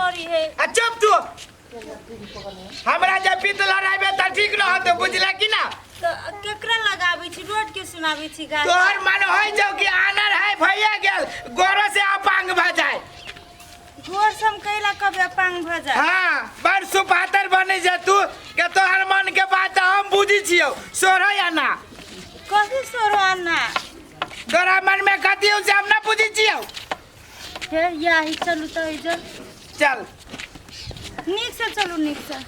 करी है। आ चुप तू, हमरा जे पित लड़ाइबे त ठीक न होते, बुझला कि ना? तो केकरा लगाबै छी? रोड के सुनाबै छी गाली? तोहर मन होइ जाउ कि आनर है भैया गेल गोरो से अपांग भ जाए। गोर से हम कैला कभी अपांग भ जाए? हाँ, बड़ सुपातर बने जा तू के तोहर मन के बात हम बुझी छियौ। सोरह या ना? कथी सोरो आना? तोरा मन में कथी हो से हम ना बुझी छियौ। हे या ही चलू तो इधर। चल। नीक से चलू, नीक से।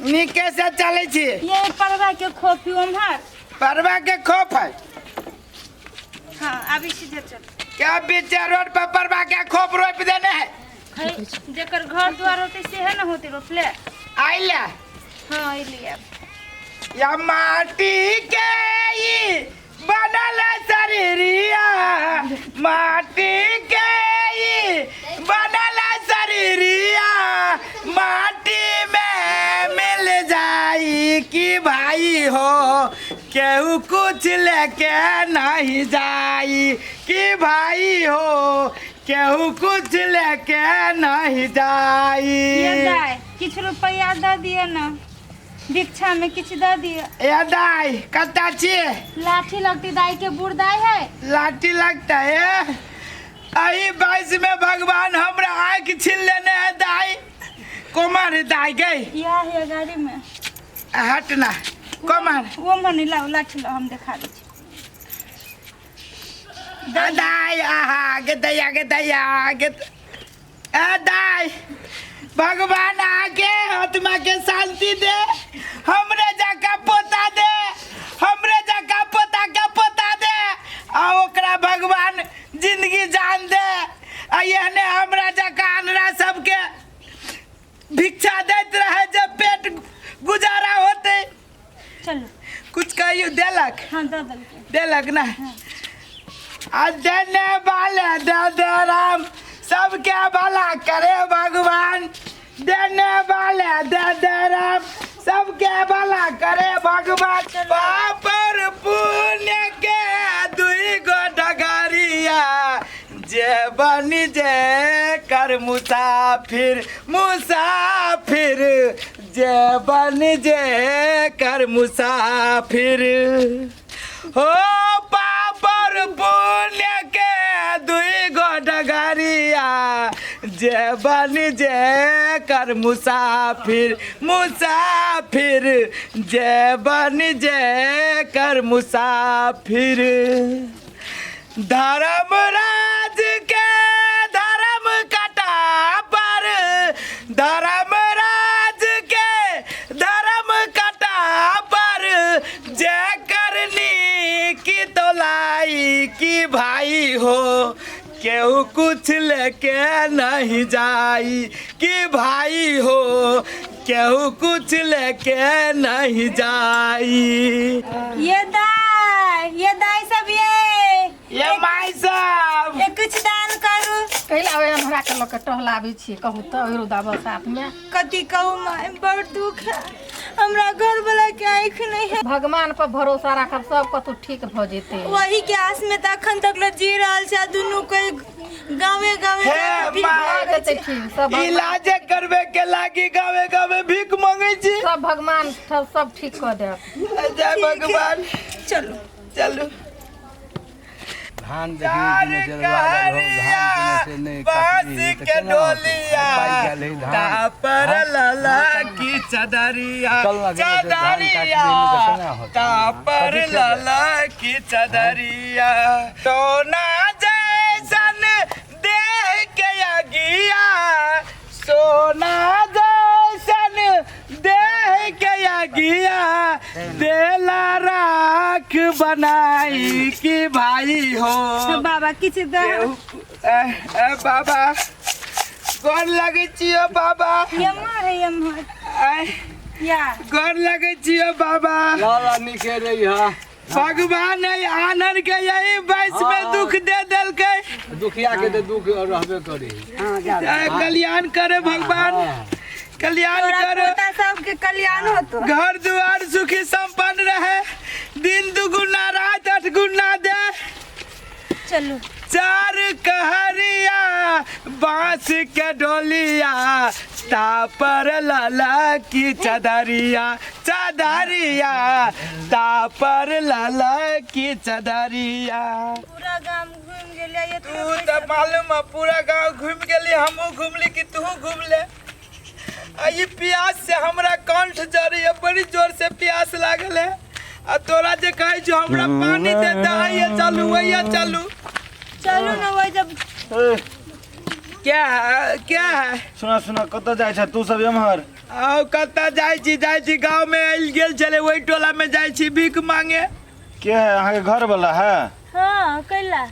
नीके से चलै छी। ये परवा के खोपी उम्हर। परवा के खोप है? हाँ, अभी सीधे चल। क्या बीच रोड पर परवा के खोप रोप देने है? है जेकर घर द्वार होते से है ना होते रोपले। आइला? हाँ, अइली। या माटी के ई बनल शरीरिया, माटी के ई बनल शरीरिया, माटी में मिल जाई कि भाई हो, केहू कुछ लेके नहीं जाई कि भाई हो, केहू कुछ लेके नहीं जाई। ये दाय, किछु रुपया दऽ दिअ ने, भिक्षा में किछु दऽ दिअ। ए दाई, कत्ता छियै? लाठी लगती दाई के, बूढ़ दाई है। लाठी लगता है? अही बाईस में भगवान हमरा आँख छीन लेने है दाई। कोमर दाई गई? यह है गाड़ी में। हट ना, कोमर? वो मनी लाओ, लाठी लाओ, हम देखा दै छी। दाई, आहा गे दैया, गे दैया गे। ए दाई, भगवान आके आत्मा के शांति दे, हमरे जाका पोता दे, हमरे जाका पोता के पोता दे, आ ओकरा भगवान जिंदगी जान दे, आ एहने हमरा जका अनरा सबके भिक्षा दैत रहे जे पेट गुजारा होते। चलू। कुछ कहियो देलक? हाँ, दऽ देलकै। देलक ना? आ देने वाले दे दे राम, सबके भला करे भगवान। देने वाले दे दे राम, सबके भला करे भगवान। पापर पुण्य के दुई गो डगरिया, जे बनी जे कर मुसाफिर, मुसाफिर जे बनी जे कर मुसाफिर हो। पापर पुण्य के दुई गो डगरिया, जे बनी जे कर मुसाफिर, मुसाफिर जे बनी जे कर मुसाफिर। धर्मराज के धर्म कटा पर, धर्मराज के धर्म कटा पर, जे करनी की तोलाई की भाई हो, केहू कुछ लेके नहीं जाई कि भाई हो, केहू कुछ लेके नहीं जाई। ये दाई, ये दाई सब, ये ये माई सब ये कुछ दान करू। कैला ओहि अन्हरा के लऽ के टहलाबै छियै? कहू तऽ, ओहि रौदा बरसातमे। कथी कहू माय, बड़ दुख है, हमरा घर वाला के आँखि नहीं है। भगवान पर भरोसा राखब, सब कतौ ठीक भऽ जेतै। वही के आस में तऽ अखन तक ले जी रहल छै, आ दुनू कोई गावे गावे हे जाके भीख माय। भऽ मांगै जेतै छै। ठीक सब भगवान। इलाज करबे के लागी गावे गावे भीख मांगे छी। सब भगवान सब सब ठीक कऽ देत। जय भगवान। चलू। चलू। धान देखी कि लागल हो, धान केने से नहि बांस काटबी तऽ के केना होतै? डोलिया पाकि गेल है धान। तापर लला की चदरिया, चल ना, गेलै से धान काटि चदरिया देली तऽ केना होतै? तापर कथी खेबै? लला की चदरिया। सोना जैसन देह के अगिया, सोना जैसन देह के अगिया, देला राख बनाई कि भाई हो। बाबा, किछु दऽ। ए, ए बाबा, गोर लगै छियो बाबा। एम्हर है, एम्हर। आय, या। गोर लगै छियो बाबा। लाला निके रही हा। भगवान है आनन के यही वयस में दुख दे देलकै। दुखिया के तऽ दुख रहबे करी। ए, कल्याण करे भगवान, कल्याण तोरा करे। पोता सबके कल्याण होतो। घर दुआर सुखी संपन्न रहे, दिन दुगुना रात आठ गुना दे। चलू। चार कहरिया बांस के डोलिया, तापर लाला की चदरिया, चदरिया तापर लाला की चदरिया। पूरा गाम घूमि गेलियै। तू तऽ मालूम है पूरा गांव घूमि गेली, हमहूँ घूमली कि तू घूम ले। आ ई प्यास से हमरा कंठ जरैया, बड़ी जोर से प्यास लागल है। आ तोरा जे कहै छौ हमरा पानी दे दे, आइए चलू, आइए चलू। चलू ने वही जब। ए, क्या है, क्या है? सुना सुना, कतऽ जाइ छ तू सब एम्हर? आओ कतऽ जाइ छी, जाइ छी गाँव में आयल गेल छलै, ओहि टोला में जाइ छी भीख मांगे। के है अहाँके घर वाला है? हाँ, कैला?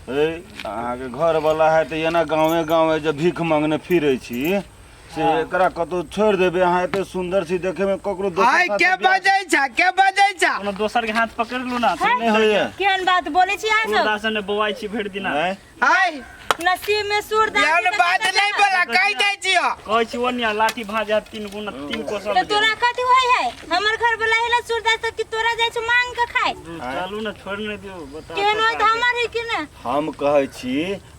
ए, अहाँके घर वाला है तऽ एना गाँवे गाँवे जे भीख मांगने फिरै छी से एकरा कतौ छोड़ि देबै? अहाँ एते सुंदर छी देखे में, ककरो दोसर आइ साथे के बियाह बजै छ, के बजै छ? कोनो दोसर के हाथ पकड़ लू ना। नहि होइए। केहन बात बोलै छी अहाँ सब? सूरदास ने बौआइ छी भरि दिना। आँय? आइ नसीब में सूरदास। एहन बात नहीं बोला, कहि दै छियो। कहै छी ओनिया लाठी भाजा 3 गुना 3 कोसल। तऽ तोरा कथी होइ है? हमर घर वाला हेला सूरदास तऽ कि तोरा जाइ छौ मांग के खाय? चलू ने, छोड़ नहि दियौ, बताउ। केहन होइ तऽ हमर है कि ने? हम कहै छी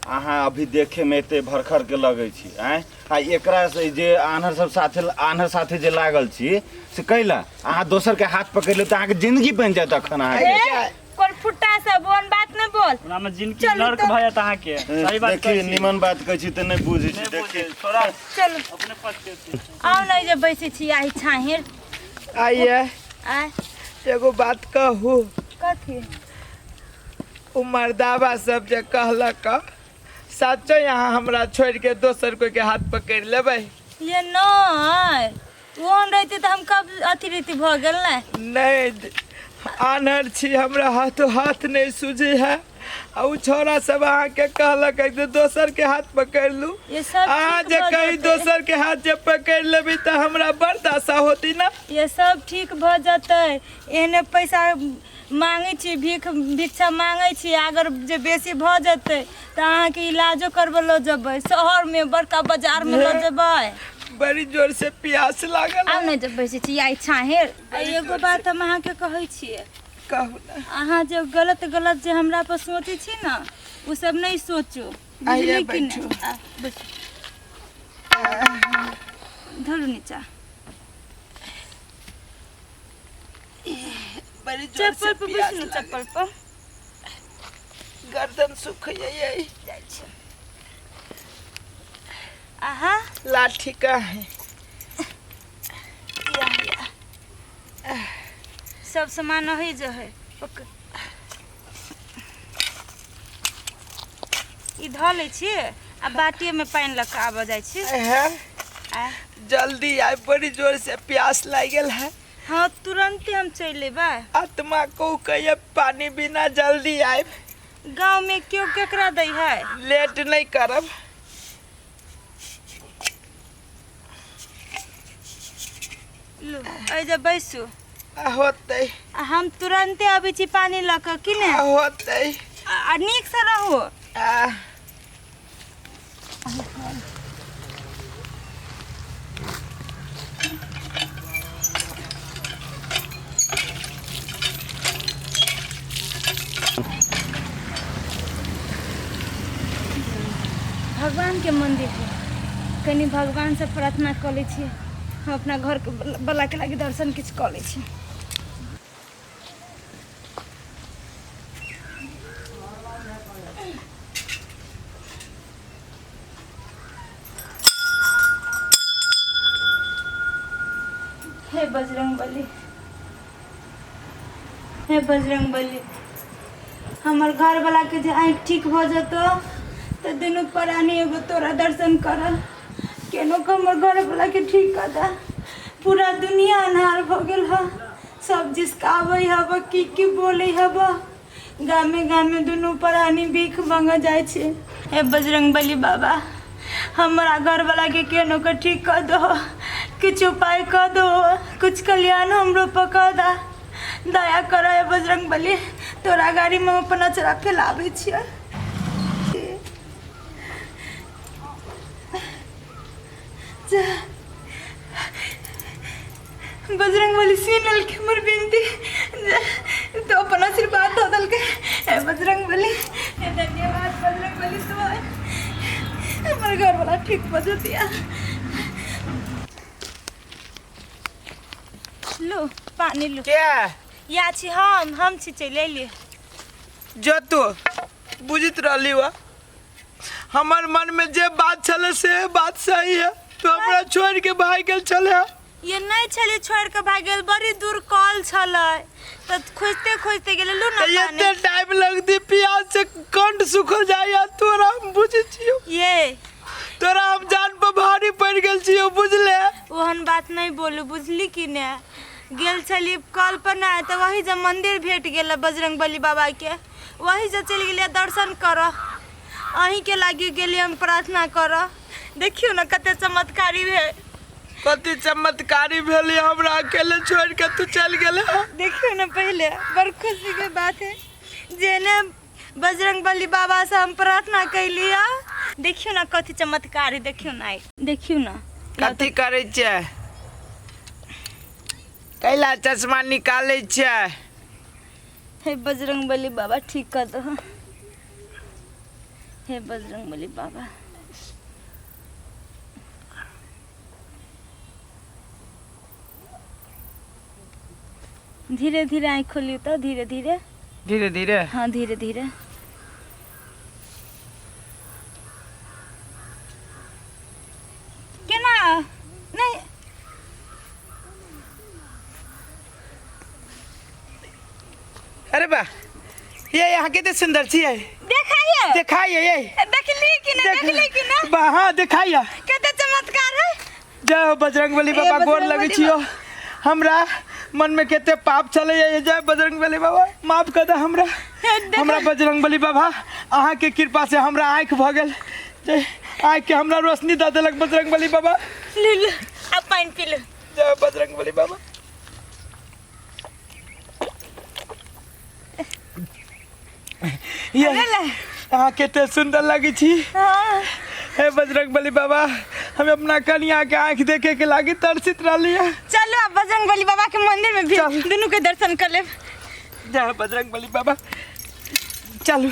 अहाँ अभी देखे में एते भरखर के लगै छी, आँय, आ एकरा से जे आन्हर सब साथे, आन्हर साथे जे लागल छी से कैला? अहाँ दोसर के हाथ पकड़ि लेब तऽ अहाँके जिंदगी बनि जायत अखन अहाँके। ए, कोन फुट्टा सब ओहन बात नहि बोल। ओना में जिनकी चलू नर्क तऽ। भऽ जायत अहाँके। सही बात देखी, कहै छी। निमन बात कहै छी तऽ नहि बुझै छी। नहि देखी, बुझै, छोड़ा। चलू। अपने पछतेतै। आउ ने जे बैसै छी आइ छाहेर। आइए। आइ। एगो बात कहू? कथी? ओ मर्दाबा सब जे कहलक, सचो यहाँ हमरा छोड़ के दोसर कोई के हाथ पकड़ लेबै? ये नहि, ओहन रहितै तऽ हम कब अथी रहितै भऽ गेल ने। नहीं, आन्हर छी, हमरा हाथो हाथ नहीं सूझे है, आ उ छोरा सब अहाँके कहलक जे दोसर के हाथ पकड़ लू। ये सब अहाँ ठीक जे भऽ कहीं जेतै। दोसर के हाथ जे पकड़ लेबै तऽ हमरा बड़ दशा होती ना। ये सब ठीक भऽ जेतै। एहने पैसा मांगै छी, भीख भिक्षा मांगै छी, अगर जे बेसी भऽ जेतै तऽ अहाँके इलाजो करबै लऽ जेबै शहरमे, बड़का बाजारमे लऽ जेबै। बड़ी जोर से प्यास लागल। आउ ने जे बैसै छी आइ छाहेर। आ एगो बात हम अहाँके कहै छियै। कहू ने। अहाँ जे गलत गलत जे हमरा पर सोचै छी ने, ओ सब नहि सोचू। आइए। बुझलियै कि बैठू। नहि? आ, बैठू, धरू नीचा। बड़ी जोर से चप्पल पर प्यास बैसू ने। लागल। चप्पल पर। गर्दन सुखैया। जाइ छी अहाँ। लाठी का है? या, या। सब सामान अही जे है, ई धऽ लै छी आ बाटीमे पानि लऽ कऽ आबऽ जाइ छी। है। आ जल्दी आइ, बड़ी जोर से प्यास लागल है। हाँ, तुरन्ते हम चलि अयबै। आत्मा को कहिए पानी बिना, जल्दी आए। गाँवमे केओ केकरा दै है? लेट नहीं करब। लू, एहि जे बैसू। आ होतै। आ हम तुरन्ते अबै छी पानि लऽ कऽ, कि ने? आ होतै। आ नीकसँ रहू। आ भगवानके मंदिर है, कनि भगवानसँ प्रार्थना कऽ लै छी। हम अपना घरके बलाके लागि दर्शन किछु कऽ लै छी। हे बजरंग बली, हे बजरंग बली, हमर घरवलाके जे आँखि ठीक भऽ जेतौ तऽ दुनू प्राणी एगो तोरा दर्शन करब। केनो कऽ हमर घरवलाके ठीक कऽ दे। पूरा दुनिया अन्हार भऽ गेल ह, सब जिसकाबै हब, की की बोलै हब। गामे गामे दुनू प्राणी भीख मांगऽ जाइ छै। हे बजरंग बली बाबा, हमरा घरवलाके केनो कऽ ठीक कऽ दो, किछु उपाय कऽ दो, किछु कल्याण हमरो पर कऽ दे। दया कर हे बजरंग बली, तोरा गाड़ीमे हम अपन अचरा फैलाबै छियै। जा, बजरंग बली सुनि लेलकै हमर विनती तो अपन आशीर्वाद दऽ देलकै। हे बजरंग बली, धन्यवाद। हमर घर वाला ठीक भऽ जतिया। लू पानी लू। के या छी हम छी, चलि अयली। जो तू बुझित रहली वा, हमर मन में जे बात छले से बात सही है। तू हमरा छोड़ के भाग गेल छले। ये नहीं छली छोड़ के भाग गेल, बड़ी दूर कॉल छलै तऽ खोजते खोजते गेलै। लू ना तऽ पानी। एते टाइम लगती, प्यास से कंठ सुखल जाइया। तोरा हम बुझै छियौ, ये तोरा हम जान पर भारी पड़ि गेल छियौ, बुझले? ओहन बात नहीं बोलू, बुझली कि ने? गेल छली कल पर ना, तऽ वही जब मंदिर भेट गेल बजरंग बली बाबा के, वही से चलि गेलियै दर्शन करऽ। अहीं के लागि गेलियै हम प्रार्थना करऽ। देखियौ ने कते चमत्कारी भेल। कथी चमत्कारी भेल? हमरा अकेले छोड़ के तू चल गेले। देखियौ ने, पहले बड़ खुशी के बात है जेने बजरंग बली बाबा से हम प्रार्थना कैली। देखियौ ने कथी चमत्कारी, देखियौ ने, आइ देखियौ ने। कथी करै छै? कैला चश्मा निकालै छै? हे बजरंग बली बाबा, ठीक कर दो। हे बजरंग बली बाबा। धीरे धीरे आँखि खोलियौ तऽ, धीरे धीरे। धीरे धीरे? हाँ, धीरे धीरे। केना नहीं। अरे बा, ये यहाँ कते सुंदर छियै। देखाइए। देखाइए ये। देखली कि ना? देखली कि ना? बा, हाँ, देखाइए। कते चमत्कार है। जय हो बजरंगबली ए, बाबा, गोर बजरंगबली लगै छियो। हमरा मन में कते पाप छलै। जय बजरंगबली बाबा, माफ कर दे हमरा। हमरा बजरंगबली बाबा अहाँ के कृपा से हमरा आँखि भऽ गेल। जय आँखि के हमरा रोशनी दऽ देलक बजरंगबली बाबा। ले लो, अब पानी पी लो। जय बजरंगबली बाबा। ये अहाँ कते सुंदर लगै छी। हाँ। हे बजरंगबली बाबा, हम अपना कनिया के आँखि देखे के लागी तरसित रहली है। चलो, अब बजरंग बली बाबा के मंदिर में भी चल। दोनों के दर्शन कर ले। जय बजरंगबली बाबा, चलू।